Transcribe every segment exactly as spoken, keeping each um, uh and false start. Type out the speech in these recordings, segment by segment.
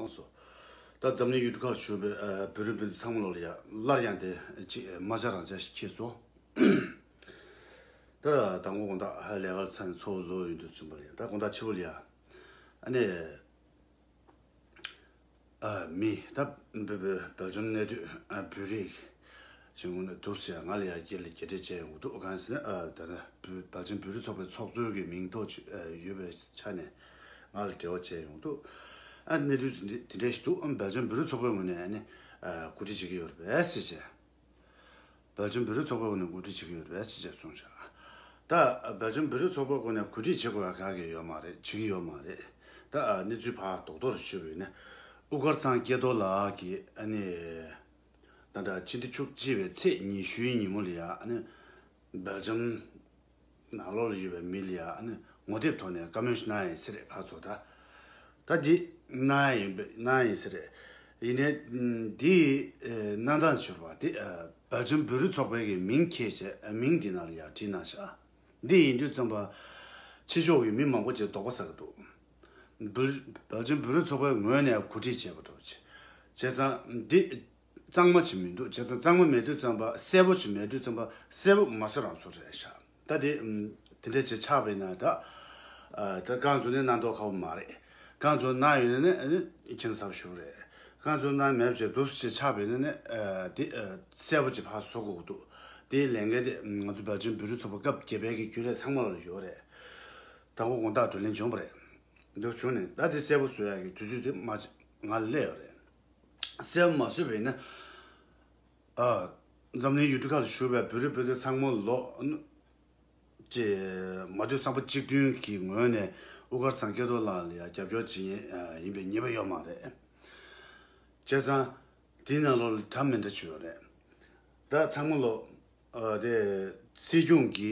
སོང་། ད་འཛམ་གླིང་ཡུལ་གྲུ་ཁག་ལ་བཞུགས་པའི་ཨ་བོད་རིགས་སྤུན་ཟླ་ཚང་མ་ལོག་ལ་ཡ་སླར་ཡང་དེ་ཅིག་མ་ཆགས་རང་ཆགས་ཤིག་ཁེལ་སོང་། ད་དང་པོ་དགོང་དག་ལས་ཀ་ལ་ཚར་ནས་ཚོགས་ལོག་ཡོང་དུས་ཙམ་པ་ལ་ཡ། ད་དགོང་དག་ཕྱི་པོ་ལ་ཡ་ཨ་ནི་ཨ་མི་ད་བོད་བོད་བོད་བརྒྱུད་གནས་སྡོད་ཨ་བོད་རིགས་ཞིག་ངོས་ནས་འདུག་ཟེར་ང་ལ་ཡ་སྐད་ལ་གྱེས་སྤྲོད་བྱས་ཡོང་འདུག་གང་ཟེར་ན་ཨ་ད་ལྟ་བོད་བརྒྱུད་བོད་རིགས་ཚོགས་པའི་ཚོགས་གཙོ་གི་མིང་ཐོགས་ཅིག་ཨ་ཡོད་པའི་ཆ་ནས་ང་ལ་འབྲེལ་བ་བྱས་ཡོང་འདུག་ཨ་གནས་ཚུལ་དེ་འདྲ་དེ་འདྲ་ཞིག་འདུག་ཨ་བོད་བརྒྱུད་བོད་རིགས་ཚོགས་པའི་ངོས་ནས་ཨ་ནི་ཨ་གོ་སྒྲིག་བྱེད་ཀྱི་ཡོད་རེད་པས་ཟེར་བྱས། བོད་བརྒྱུད་བོད་རིགས་ཚོགས་པའི་ངོས་ནས་གོ་སྒྲིག་བྱེད་ཀྱི་ཡོད་རེད་ཟེར་བྱས་གསུངས་བཞག་ད་བོད་བརྒྱུད་བོད་རིགས་ཚོགས་པའི་ངོས་ནས་གོ་སྒྲིག་བྱེད་དགོས་པ་ག་གེ་ཡོད་མ་རེད། བྱེད་ཀྱི་ཡོད་མ་རེད། ད་ཨ་གནས་ཚུལ་ཕར་རྡོག་རྡོག་རུ་ཞུས་པ་ཡིན་ན། དབུ་དཀར་ཚང་སྐལ་རྡོར་ལགས་ཀྱིས་ཨ་ནི་ད་ལྟ་ཕྱི་ཟླ་བཅུ་གཅིག་པའི་ཚེས་ཉི་ཤུའི་ཉིན་མོ་ལ་ཡ་ཨ་ནི་སྦེལ་ཇམ་ནང་ལོགས་ལ་ཡོད་པའི་མི་ལ་ཡ་ཨ་ནི་ངོ་དེབ་ཐོག་ནས་བཀའ་མོལ་ཞིག་གནང་ཡིན་ཟེར་རེད། ཕར་ཚུར་ད་ད་འདི་གནང་ཡིན་པ་གནང་ཡིན་ཟེར་རེད། ཡིན་ནའི་འདི་ཨ་གནང་སྟངས་འབྱོར་བ་འདི་ཨ་བོད་བརྒྱུད་བོད་རིགས་ཚོགས་པའི་གི་མིང་འཁྱེར་བྱས་ཨ་མིང་འདི་ནང་ལ་ཡ་བྲིས་གནང་བཞག་འདི་ཡིན་དུས་ཙམ་པ་ཕྱི་ཕྱོགས་ཀྱི་མི་མང་པོ་ཅིག་དོགས་པ་ཟ་གི་འདུག་བོད་བོད་བརྒྱུད་བོད་རིགས་ཚོགས་པའི་ངོས་ནས་གོ་སྒྲིག་བྱས་པ་འདྲ་བོ་ཅིག་བྱས་ཙང་འདི་གཙང་མ་ཅིག་མི་འདུག་བྱས་ཙང་གཙང་མ་མེད་དུས་ཙམ་པ་གསལ་པོ་ཅིག་མེད་དུས་ཙམ་པ་གསལ་པོ་མ་བཟོ་རང་བཟོ་རེད་ཤག་ད་དེ་དེ་འདྲ་ཅིག་ཆགས་པ་ཡིན་ན་ད་ད་རྐང་བཙུགས་ནས་གནང་མདོག་ཁ་པོ་མ་རེད། རྐང་བཙུགས་གནང་ཡོད་ན་ནི་ཁྱེད་ཚོ་ཚབ་ཞུ་རེད། རྐང་བཙུགས་གནང་མེད་པ་ཅིག་འདུག་ཅིག་ཆགས་པ་ཡིན་ན་ནི་དེ་གསལ་པོ་ཅིག་ཕར་བཟོ་དགོས་འདུག་དེའི་ལས་འགན་དེ་ང་ཚོ་བོད་བརྒྱུད་བོད་རིགས་ཚོགས་པ་སྐབས་བརྒྱད་པའི་གི་རྒྱུན་ལས་ཚང་མ་ལ་ཡོད་རེད། དང་པོ་དགོང་དག་བགྲོ་གླེང་བྱུང་བ་རེད། འདུག་བྱུང་ནས་ད་དེ་གསལ་པོ་བཟོ་ཡག་གི་དུས་ཚོད་དེ་མ་ང་ལ་སླེབས་ཡོད་རེད། གསལ་པོ་མ་བཟོས་པ་ཡིན་ན། ཨ། འཛམ་གླིང་ཡུལ་གྲུ་ཁག་ལ་བཞུགས་པའི་བོད་རིགས་བོད་དོན་ཚང་མ་ལོག་ཅེས་མ་འདོད་བསམ་པ་གཅིག་མཐུན་གྱི་ངོས་ནས་དབུ་དཀར་ཚང་སྐལ་རྡོར་ལགས་ལ་ཡང་རྒྱབ་སྐྱོར་བྱེད་ཡིན་པའི་ངེས་པ་ཡོད་མ་རེད། བྱས་ཙང་དེའི་ནང་ལོགས་ལ་འདྲ་མི་འདྲ་བྱུང་ཡོད་རེད། ད་ཚང་མ་ལོག་ཨ་དེ་སྲིད་སྐྱོང་གི་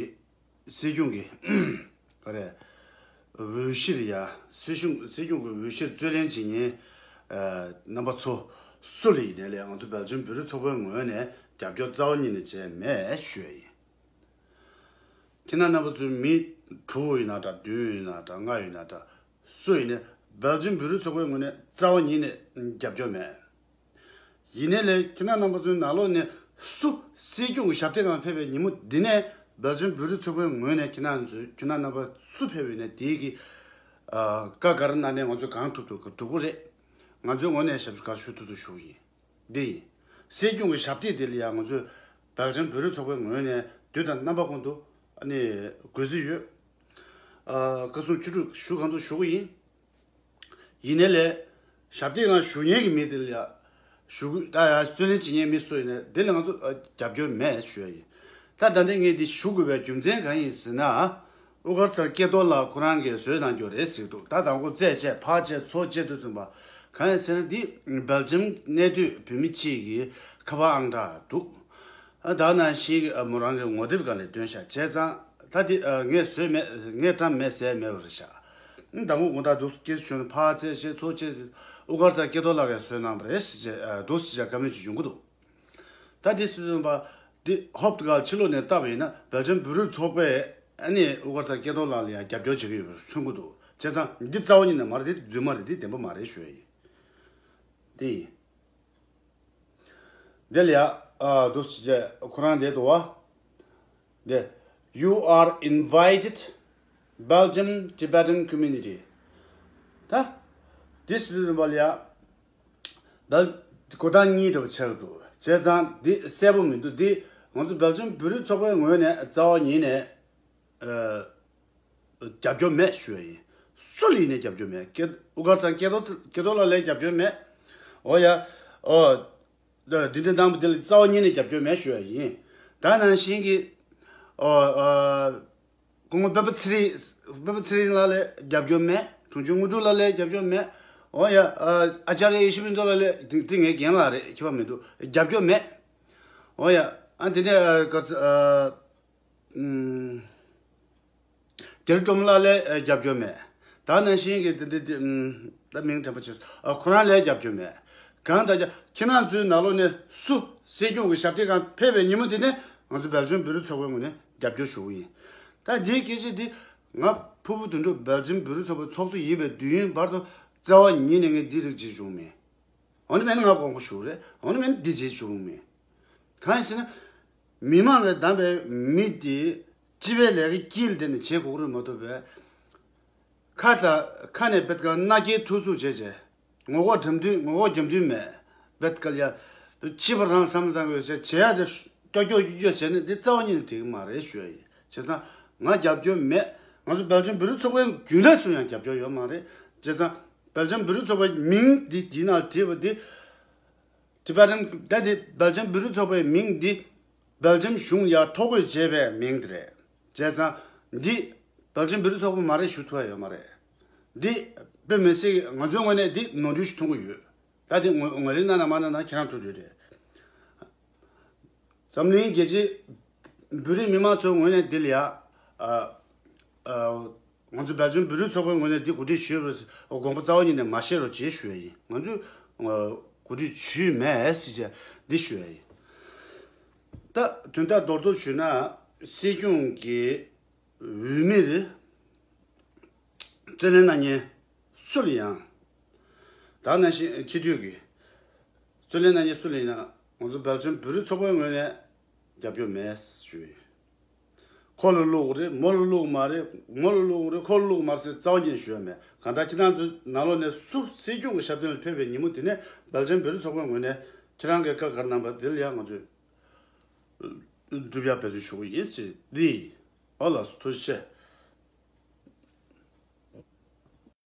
སྲིད་སྐྱོང་གི་ག་རེ། འོས་གཞིར་ཡ། སྲིད་སྐྱོང་སྲིད་སྐྱོང་གི་འོས་གཞིར་རྩོད་ལེན་བྱེད་མཁན་ཨ་རྣམ་པ་ཚོ་སུ་ལ་ཡིན་ནའི་ལས་ང་ཚོ་བོད་བརྒྱུད་བོད་རིགས་ཚོགས་པའི་ངོས་ནས་རྒྱབ་སྐྱོར་རྩ་བ་ཉིད་ནས་བྱས་མེད་ཞུ་ཡ་ཡིན། ཁྱེད་རྣམ་པ་ཚོའི་མི་དྲུག་ཡིན་ན་འདྲ། བདུན་ཡིན་ན་འདྲ། ལྔ་ཡིན་ན་འདྲ། སུ་ཡིན་ནའི་བོད་བརྒྱུད་བོད་རིགས་ཚོགས་པའི་ངོས་ནས་རྩ་བ་ཉིད་ནས་རྒྱབ་སྐྱོར་མེད། ཡིན་ནའི་ལས་ཁྱེད་རྣམ་པ་ཚོའི་ནང་ལོགས་ནས་སུ་སྲིད་སྐྱོང་གི་ཞབས་སྟེགས་སྒང་ཕེབས་པའི་ཉིན་མོ་འདི་ནས་བོད་བརྒྱུད་བོད་རིགས་ཚོགས་པའི་ངོས་ནས་ཁྱེད་རྣམ་ཚོའི་ཁྱེད་རྣམ་པ་སུ་ཕེབས་པ་ཡིན་ནའི་དེའི་གི་ཨ་བཀའ་ག་རེ་གནང་ནའི་ང་ཚོས་གང་ཐུབ་ཐུབ་གི་སྒྲུབ་ཀྱི་རེད། ང་ཚོའི་ངོས་ནས་ཞབས་ཞུ་ག་རེ་ཞུ་ཐུབ་ཐུབ་ཞུ་གི་ཡིན། འདི་ཡིན། སྲིད་སྐྱོང་གི་ཞབས་སྟེགས་དེ་ལ་ཡང་ང་ཚོས་བོད་བརྒྱུད་བོད་རིགས་ཚོགས་པའི་ངོས་ནས་དུས་དང་རྣམ་པ་ཀུན་ཏུ་ཨ་ནི་དགོས་རྩིས་ཡོད། ཨ་བཀའ་གསུང་ཆོས་དྲུག་ཞུ་གང་ཐུབ་ཞུ་གི་ཡིན། ཡིན་ནའི་ལས། ཞབས་སྟེགས་ནང་བཞུགས་མཁན་གྱི་མི་དེ་ལ་ཡ། ཞུ་དགོས་ད་ཡ་རྩོད་ལེན་བྱེད་མཁན་མི་སུ་ཡིན་ནའི་དེ་ལ་ང་ཚོ་ཨ་རྒྱབ་སྐྱོར་མེད་ཞུ་ཡ་ཡིན། ད་ད་ལྟ་ངས་འདི་ཞུ་དགོས་པའི་རྒྱུ་མཚན་གང་ཡིན་ཟེར་ན། དབུ་དཀར་ཚང་སྐལ་རྡོར་ལགས་ཁོ་རང་གིས་བཟོས་གནང་རྒྱུ་རེད་ཟེར་འདུག་ད་དང་པོ་རྩད་བཅད་ཕར་བཅད་ཚུར་བཅད་དུས་ཙམ་པ། གང་ཡིན་ཟེར་ན་འདི་སྦེལ་ཇམ་གནས་སྡོད་བོད་མི་གཅིག་གི་ཁ་པར་ཨང་གྲངས་འདུག་ཨ་ད་ནང་བཞིན་གྱི་ཨ་མོ་རང་གི་ངོ་དེབ་སྒང་ལ་བཏོན་ཤག་བྱས་ཙང་ད་འདི་ཨ་ངས་བཟོས་མེད། ངས་བཀྲམ་མེད་ཟེར་མེད་པ་རེད་ཤག་ཨ་དང་པོ་དགོང་དག་འདུག་སྐད་ཆ་བྱུང་ནས་ཕར་རྩད་བཅད་ཚུར་བཅད། དབུ་དཀར་ཚང་སྐལ་རྡོར་ལགས་ཀྱིས་བཟོས་གནང་བ་རེད་ཟེར་བྱས་ཨ་འདུག་ཟེར་བྱས་བཀའ་མོལ་ཅིག་ཡོང་གི་འདུག་ད་འདི་སྲིད་དོན་པ་འདི་ཧོབ་ཏེ་ག་ཕྱི་ལོགས་ནས་བལྟས་པ་ཡིན་ན་སྦེལ་ཇམ་བོད་རིགས་ཚོགས་པས་ཨ་ནི་དབུ་དཀར་ཚང་སྐལ་རྡོར་ལགས་ལ་ཡང་རྒྱབ་སྐྱོར་བྱེད་ཀྱི་ཡོད་པར་མཚོན་གྱི་འདུག་བྱས་ཙང་འདི་རྩ་བ་ཉིད་ནས་མ་རེད། འདི་རྫུན་མ་རེད། འདི་བདེན་པ་མ་རེད་ཞུ་ཡ་ཡིན། འདི་ཡིན། འདི་ལ་ཡ་ཨ་འདུག་ཅེས་ཁོ་རང་འདི་འདུག་བ། འདི། You are invited, Belgium Tibetan community. ད་འདི་སྲིད་དོན་པ་ལ་ཡ། ད་གོ་ཐང་གཉིས་འདྲ་པོ་ཆགས་འདུག་བྱས་ཙང་འདི་གསལ་པོ་མི་འདུག་འདི་ང་ཚོ་སྦེལ་ཇམ་བོད་རིགས་ཚོགས་པའི་ངོས་ནས་རྩ་བ་ཉིད་ནས་ཨ་རྒྱབ་སྐྱོར་མེད་ཞུ་ཡ་ཡིན། སུ་ལ་ཡིན་ནའི་རྒྱབ་སྐྱོར་མེད། སྐལ་དབུ་དཀར་ཚང་སྐལ་རྡོར་སྐལ་རྡོར་ལགས་ལ་རྒྱབ་སྐྱོར་མེད། འོ་ཡ། ཨོ། འདི་འདྲ་གནང་བ་འདི་ལ་རྩ་བ་ཉིད་ནས་རྒྱབ་སྐྱོར་མེད་ཞུ་ཡ་ཡིན། ད་ནང་བཞིན་གྱི། ཨོ། ཨོ། སྐུ་ངོ་སྤེན་པ་ཚེ་རིང་། སྤེན་པ་ཚེ་རིང་ལགས་ལ་རྒྱབ་སྐྱོར་མེད། དྲུང་ཆེ་དངོས་གྲུབ་ལགས་ལ་རྒྱབ་སྐྱོར་མེད། འོ་ཡ། ཨ་ཨ་ཅཱརྱ་ཡེ་ཤེས་ཕུན་ཚོགས་ལགས་ལ་དེ་དེ་ངའི་རྒན་ལགས་རེད། ཁྱད་པར་མི་འདུག་རྒྱབ་སྐྱོར་མེད། འོ་ཡ། ཨ་དེ་ནས་ཨ་ག་ཚོད་ཨ། ཨུམ། རྒྱ་རི་སྒྲོལ་མ་ལགས་ལ་རྒྱབ་སྐྱོར་མེད། ད་ནང་བཞིན་གྱི་དེ་དེ་དེ་ཨུམ། ད་མིང་དྲན་པ་བྱས་སོང་། ཨ་ཁོ་རང་ལ་རྒྱབ་སྐྱོར་མེད། གང་ལྟར་ཀྱང་ཁྱེད་རང་ཚོའི་ནང་ལོགས་ནས་སུ་སྲིད་སྐྱོང་གི་ཞབས་སྟེགས་སྒང་ཕེབས་པའི་ཉིན་མོ་དེ་ནས་ང་ཚོ་སྦེལ་ཇམ་བོད་རིགས་ཚོགས་པའི་ངོས་ནས་རྒྱབ་སྐྱོར་ཞུ་གི་ཡིན། ད་འདིའི་སྐད་ཆ་འདི་ང་ཕུར་བུ་དོན་གྲུབ་སྦེལ་ཇམ་བོད་རིགས་ཚོགས་པའི་ཚོགས་གཙོ་ཡིན་པའི་དུས་ཡུན་བར་དུ་ རྩ་བ་ཉིད་ནས་ངས་འདི་རིགས་བྱེད་བྱུང་མེད། འོ་ན་མེད་ན་ང་དགོངས་པ་ཞུ་རེད། འོ་ན་མེད་ན་འདི་བྱེད་བྱུང་མེད། གང་ཡིན་ཟེར་ན། མི་མང་གིས་བདམས་པའི་མི་དེ་སྤྱི་པའི་ལས་ཀའི་དཀྱིལ་དེ་ནས་བྱེད་དགོས་ཀྱི་རེད་མ་གཏོགས་པས། ཁ་ད་ཁ་ནས་བེད་ཀ་མནའ་སྐྱེལ་ཐུག་ཚུགས་བྱས་བྱས། ངོ་ལྐོག་འགྲམ་མདུན་ངོ་ལྐོག་རྒྱབ་མདུན་མེད། བེད་ཀ་ཡ། ཕྱི་པ་རང་བསམ་བློ་བཏང་དགོས་ཟེར་བྱེད་ཡ་དེ་ཀྱོག་ཀྱོག་ཀྱོག་ཀྱོག་བྱས་ནས་འདི་རྩ་བ་ཉིད་ནས་འགྲིག་གི་མ་རེད་ཞུ་ཡ་ཡིན། བྱས་ཙང་ང་རྒྱབ་སྐྱོར་མེད། ང་ཚོ་སྦེལ་ཇམ་བོད་རིགས་ཚོགས་པའི་རྒྱུན་ལས་ཚོ་ཡང་རྒྱབ་སྐྱོར་ཡོད་མ་རེད། བྱས་ཙང་སྦེལ་ཇམ་བོད་རིགས་ཚོགས་པའི་མིང་འདི་འདི་ནང་བྲིས་པ་འདི། Tibetan ད་འདི་སྦེལ་ཇམ་བོད་རིགས་ཚོགས་པའི་མིང་འདི་སྦེལ་ཇམ་གཞུང་ཡར་ཐོ་འགོད་བྱས་པའི་མིང་དེ་རེད། བྱས་ཙང་འདི་སྦེལ་ཇམ་བོད་རིགས་ཚོགས་པ་མ་རེད་ཞུ་ཐུབ་ཡ་ཡོད་མ་རེད། འདི་དཔེ་མི་སྲིད་ང་ཚོའི་ངོས་ནས་འདི་ནོར་འཁྲུལ་ཞིག་མཐོང་གི་ཡོད། ད་འདི་ངོས་ངོས་ལེན་གནང་ན་མ་གནང་ན་ཁྱེད་རང་ཐུགས་རེ་རེད། འཛམ་གླིང་རྒྱལ་སྤྱིའི་བོད་རིགས་མི་མང་ཚོའི་ངོས་ནས་འདི་ལ་ཡ། ཨ། ཨ། ང་ཚོ་སྦེལ་ཇམ་བོད་རིགས་ཚོགས་པའི་ངོས་ནས་འདི་གོ་སྒྲིག་ཞུས་པའི་དགོངས་པ་རྩ་བ་ཉིད་ནས་མ་བཞེས་རོགས་བྱེད་ཞུ་ཡ་ཡིན། ང་ཚོས་ཨ་གོ་སྒྲིག་ཞུས་མེད་ཟེར་བྱས་འདི་ཞུ་ཡ་ཡིན། ད་དོན་དག་མདོར་བསྡུས་ཞུས་ན་སྲིད་སྐྱོང་གི་འོས་མིར་རྩོད་ལེན་གནང་མཁན་སུ་ལ་ཡང་། ད་ནང་བཞིན་སྤྱི་འཐུས་ཀྱི་རྩོད་ལེན་གནང་མཁན་སུ་ལ་ཡིན་ན་ང་ཚོ་སྦེལ་ཇམ་བོད་རིགས་ཚོགས་པའི་ངོས་ནས་རྒྱབ་སྐྱོར་མེད་ཞུ་ཡིན། ཁོ་ལ་བླུགས་རེད། མོ་ལ་བླུགས་མ་རེད། མོ་ལ་བླུགས་རེད། ཁོ་ལ་བླུགས་མ་རེད་ཟེར་རྩ་བ་ཉིད་ནས་ཞུ་ཡ་མེད། གང་ལྟར་ཁྱེད་རང་ཚོའི་ནང་ལོགས་ནས་སུ་སྲིད་སྐྱོང་གི་ཞབས་སྟེང་ལ་ཕེབས་པའི་ཉིན་མོ་དེ་ནས་སྦེལ་ཇམ་བོད་རིགས་ཚོགས་པའི་ངོས་ནས་ཁྱེད་རང་གིས་བཀའ་ག་རེ་གནང་པ་དེ་ལ་ཡང་ང་ཚོས་སྒྲུབ་ཡ་འབད་བརྩོན་ཞུ་གི་ཡིན་ཟེར་འདི་ཡིན། ཨོ་ལགས་སོ། ཐུགས་རྗེ་ཆེ།